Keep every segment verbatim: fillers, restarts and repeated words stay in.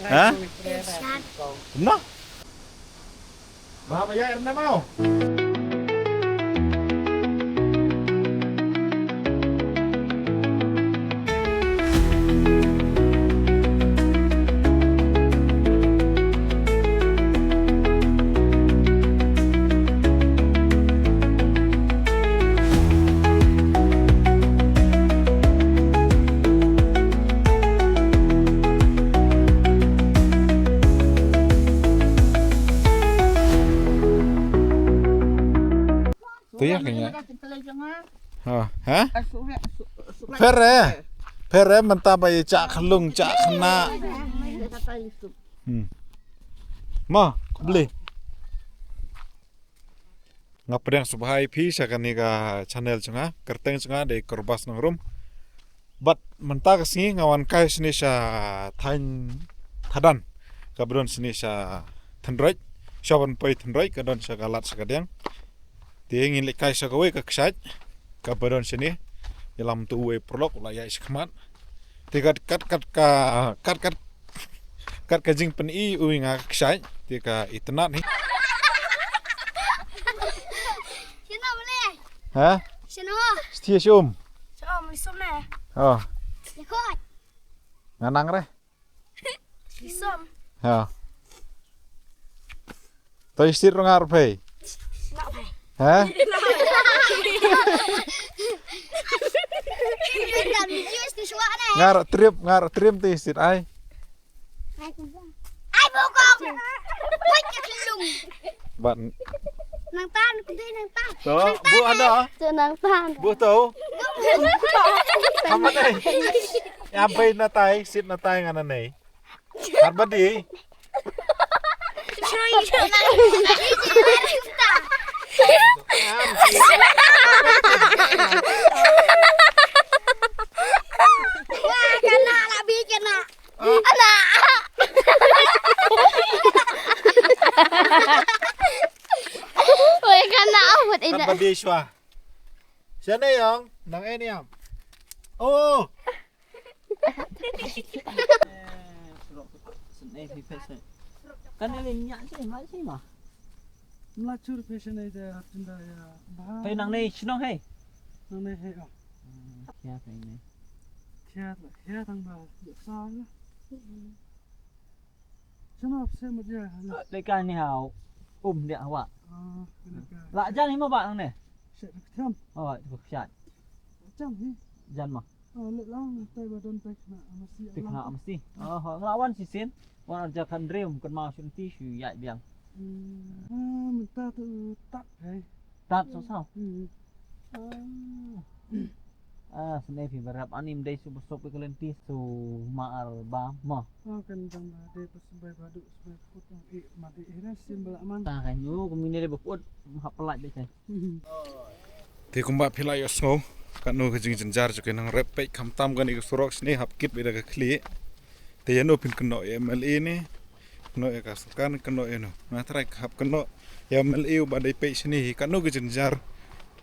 Ha? Kumno? Ba ba ya, ernamau. To ya kanya. Ha, ha? Phere. Phere mynta ba ya chak lung chak khna. Hmm. Ma, kubli. Nga pdiang sngewbha ïa phi sha kane ka channel jong nga, kyrteng jong nga dei Korbas Nongrum. Bad mynta ka sngi nga wan kai shane sha thaiñ Thadan. Kaba don shane sha Thynroit, sha ban poi Thynroit ka don sha ka lad sha ka diang. Te ngin leit kai sha kawei ka kshaid kaba don shane. Ïalam tu uwei paralok u la ïaid shakhmat. Te kat kat kat ka kat kat kat ka jingpyni u ïa nga ka kshaid te ka itynnad hi. Shano mle? Ha? Shano? Stia shum. Shano mle sum ne? Oh. Shikot. Nga nang re. Shum. Ha. Toi sit ro ngar phei. Ha? Ngar trip, ngar trip toi sit ai. Ai bokong. Hoi ke kelung. Ban. Nang tan, ku dei nang tan. To, bu ada. Tu nang tan. Bu tu. Sama dai. Ya bai na tai, sit na tai ngana nei. Har ba dei. Wah, kana la bi kana. Ana. Wei kana awat ina. Apa dia shwa? Shane yong, nang e niam. Oh. Kan ele nyak sih, mak sih mah. Mla chur fashion ai de hap chinda ya. Bah. Hei nang nei shnong hei. Nang nei hei oh. Kya hei nei. Kya la kya tang ba. Ya sa la. Chano ap se mut ya. Dei ka ni hau. Um dia hawa. Ah, kena ka. La jan hi ma ba nang ne. Shet ka thiam. Oh, tu shet. Jan hi. Jan ma. Oh, le lang tai ba don tai kena amasi. Tik na amasi. Oh, ngla wan sisen. Wan arja kan dream kan ma shun ti shu ya biang. Hmm. Ah, mynta tu tat hei. Tat so sao. Hmm. Ah. Ah, sene phi barap anim dei su besop ke lenti su maar ba mo. Oh, kan jang ba dei pas bai badu bai put ong i mati ira sim bala man. Ta kan yu kumine dei beput hap pelaj dei kan. Te kumba phi la ïohsngew katno ka jingjynjar jong ki nongrep, peit khamtam kane ka surok shane hap kit beit da ka khlieh. Te ïano phin kynnoh ïa u M L A ne, kynnoh ïa ka sorkar ne, kynnoh ïano? Nga trai ka hap kynnoh ïa u M L A uba dei peit shane hi katno ka jingjynjar,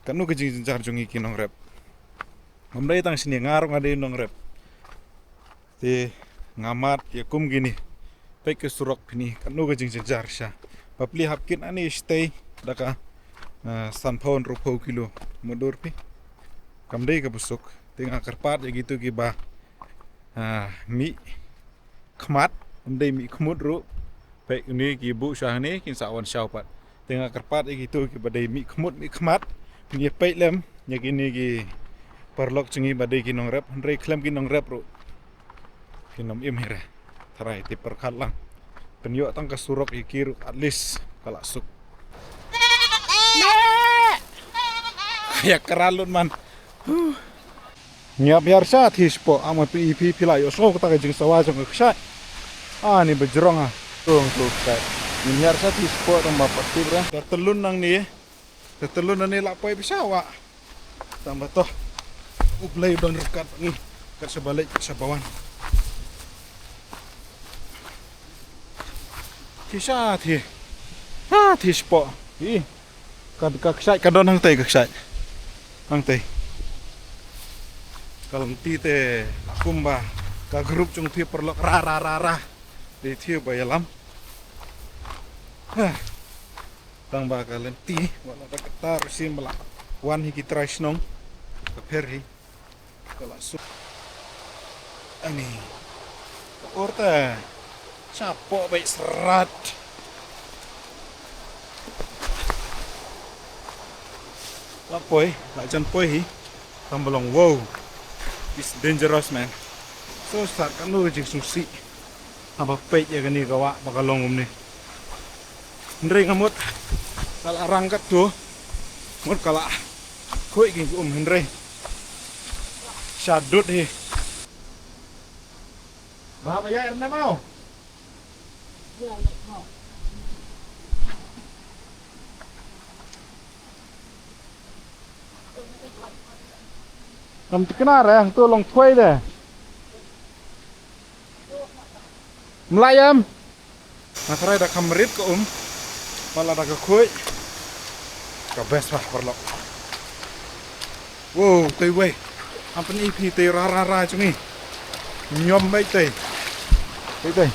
katno ka jingjynjar jong ngi ki nongrep. Ngam dei tang shane, nga ruh nga dei nongrep. Te nga mad ïa kum kine. Peit ka surok phi ne, katno ka jingjynjar sha. Bapli hap kit ane shatei da ka, ah, sanphew hynriewphew kilo. Mutdur phi. Kam dei kaba suk. Te nga kyrpad ïa kito kiba, ah, mih khmat, ym dei mih khmut ruh. Peit kine ki buh sha hangne kin sa wan shaw pat. Te nga kyrpad ïa kito kiba dei mih khmut mih khmat. Phin ïa peit lem ïa kine ki paralok jong ngi ba dei ki nongrep, hynrei khlem ki nongrep ruh kin ym im hi re. Tharai te pyrkhat lang. Pynïoh tang ka surok ïa ki ruh at least ka la suk. Ïa kra lut man. Ngiap hiar sha thi spot, ama phi phi phi la ïohsngew kata ka jingsawa jong ka kshaid. Ah, ni ba jrong ah. Jrong tu kshaid. Ni hiar sha thi spot tang ba pat tip ra. Ka tylun nang ni. Ka tylun nang ni la poi ba sha wa. Tang ba to. U Blei u don ryngkat ngi. Kat sha ba leit, kat sha ba wan. Thi sha thi. Ha, thi spot. Hi. Ka, ka kshaid ka don hangtei, ka kshaid. Hangtei. Ka lynti te kumba ka group jong phi paralok ra ra ra ra. Dei thiu ba ïalam. Hah. Tang ba ka lynti, wat la da kata ruh sien ba la wan hi ki trai shnong. Ka pher hi. Ka la suk. Ani. Ka ur te. Chapoh beit srat. La poi, la jan poi hi. Tang ba long, wow. It's dangerous, man. So sat, katno ka jingsngewsih. Haba peit ïa kane ka wah ba ka long kumne. Hynrei nga mut ka la rang katto. Mut ka la khuid ki um hynrei. Sha dud hi. Ba ba ïa er na mau. Ngam tikna re, to long thuai de. Mlai em? Nga tharai da kham rit ka um. Ba la da ka khuid. Ka best bah paralok. Wow, tei wei. Am pyn i phi tei ra ra ra jong ngi. Ñiom beit tei. Tei tei.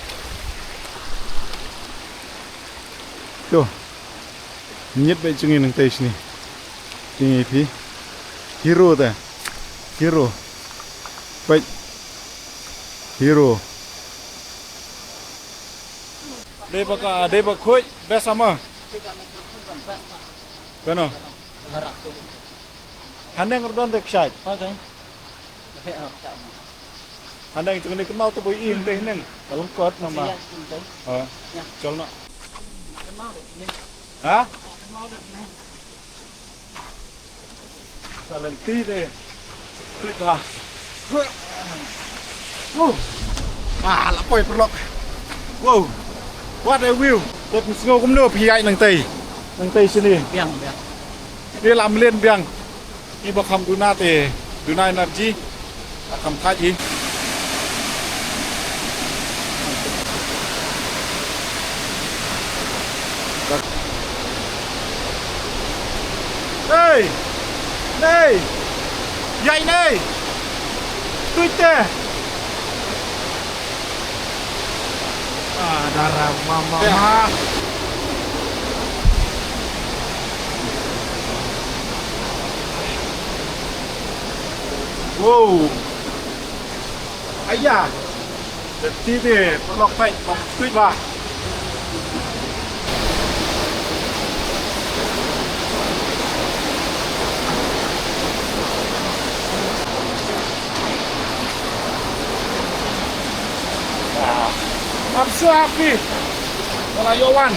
To. Ñiet beit jong ngi nangtei shini. Jong ngi phi. Hero te. Hero. Beit. Hero. Dei ba ka, dei ba khuid, best ama. Kano? Haneng ruh don te kshaid. Haneng jong ngi kynmaw to boi ing te haneng. Ka lyngkot nama. Ha. Chol na. Ha? Ka lynti te. Klik ha. Wow. Ah, la poi paralok. Wow. What a view. Te phi sngew kumno phi ïaid nangtei. Nangtei shini. Biang, biang. Te la mlien biang. Ngi ba kham duna te, duna energy. Ba kham thait hi. Hey! Nei! Ïai nei! Tuid te! Ah, dara mama. Wow. Aya. Lynti te paralok, peit, peit ba. I'm so happy. Wala ïoh wan.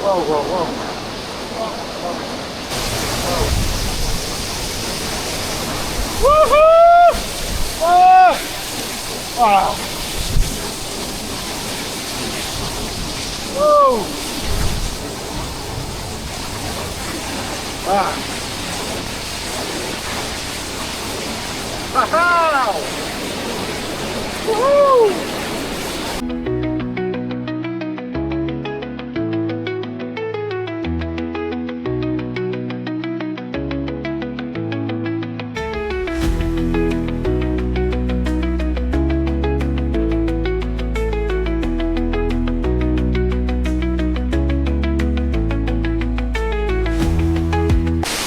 Wow, wow, wow. Woohoo! Ah! Ah! Woo! Ah! Aha! Woohoo!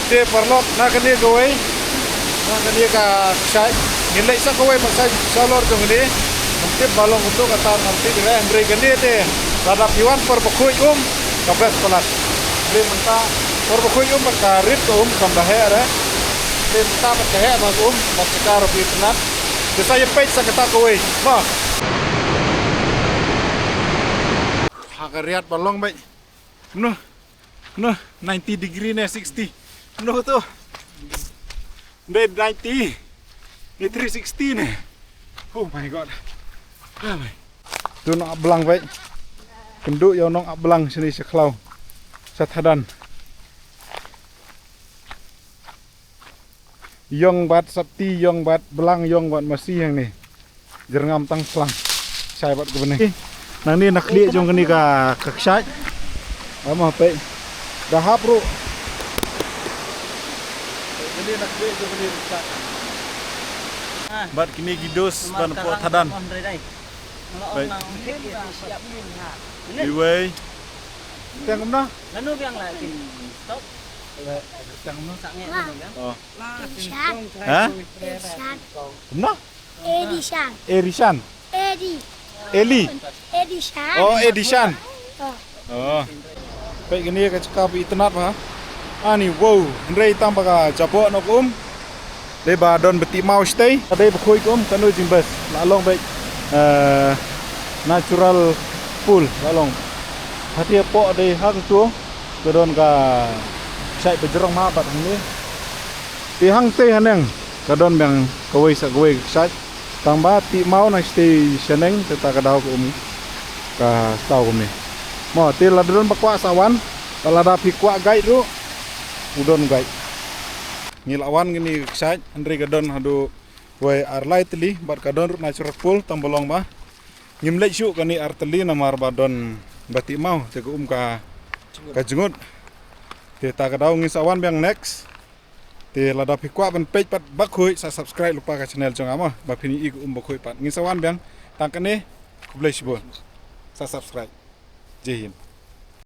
Te paralok, na kane kawei, na kane ka kshaid, ngin leit sa kawei pat sa shalor jong kane. Ngam tip ba long kumno kata, ngam tip re, hynrei kane te lada phi wan por ba khuid um, ka best palat. Hynrei mynta por ba khuid um bad ka rit ka um kam da heh re. Hynrei mynta bad ka heh bha ka um bad ka kar phi itynnad. Te sa ïa peit sa kata kawei. Mo. Ha ka riat ba long beit. Kumno? Kumno? Ninety degree ne sixty? Kumno to? Dei ninety. Ni three sixty ne. Oh my God. Ah, my. To nong ap blang beit. Kynduh ïa u nong ap blang shane sha khlaw. Sha thadan. Ïong bad sopti, ïong bad blang, ïong bad masi hangne. Jyrngam tang slang. Shai bad ka bneng. Nangne na khlieh jong kane ka, ka kshaid. Ama peit. Da hap ruh. Kane na khlieh jong kane ka kshaid. Bad kine ki dos ban pok thadan. Peit. Iwei. Tang kumno? Lano biang la kin stop. Tang kumno? Sa ngi lano biang. Oh. Edishan. Ha? Edishan. Kumno? Edishan. Erishan. Edi. Eli. Edishan. Oh, Edishan. Oh. Oh. Peit kane ka jaka ba itynnat bha. Ani wow, hynrei tang ba ka jaboh noh ka um. Dei ba don ba tih maw shatei. Dei ba khuid ka um, kano jingbes. La long beit, eh, natural pool la long. Hati hapoh dei ha kato ka don ka kshaid ba jrong ma bad hangne. Te hangtei haneng ka don biang kawei sa kawei ka kshaid. Tang ba tih maw na shatei shaneng te ta ka daw ka um ka staw kumne. Mo te lada don ba kwah sa wan, ba lada phi kwah guide ruh u don guide. Ngi la wan kane ka kshaid, hynrei ka don haduh wei ar lai tylli bad ka don ruh natural pool tang ba long ba ngim leit shuh kane ar tylli namar ba don ba tih maw te ka um ka, ka jngut. Te ta ka daw ngin sa wan biang next. Te lada phi kwah ban peit pat ba khuid sa subscribe lypa ka channel jong nga mo ba phin ïohi ka um ba khuid pat. Ngin sa wan biang tang kane. Khublei shibun. Sa subscribe. Jai Hind.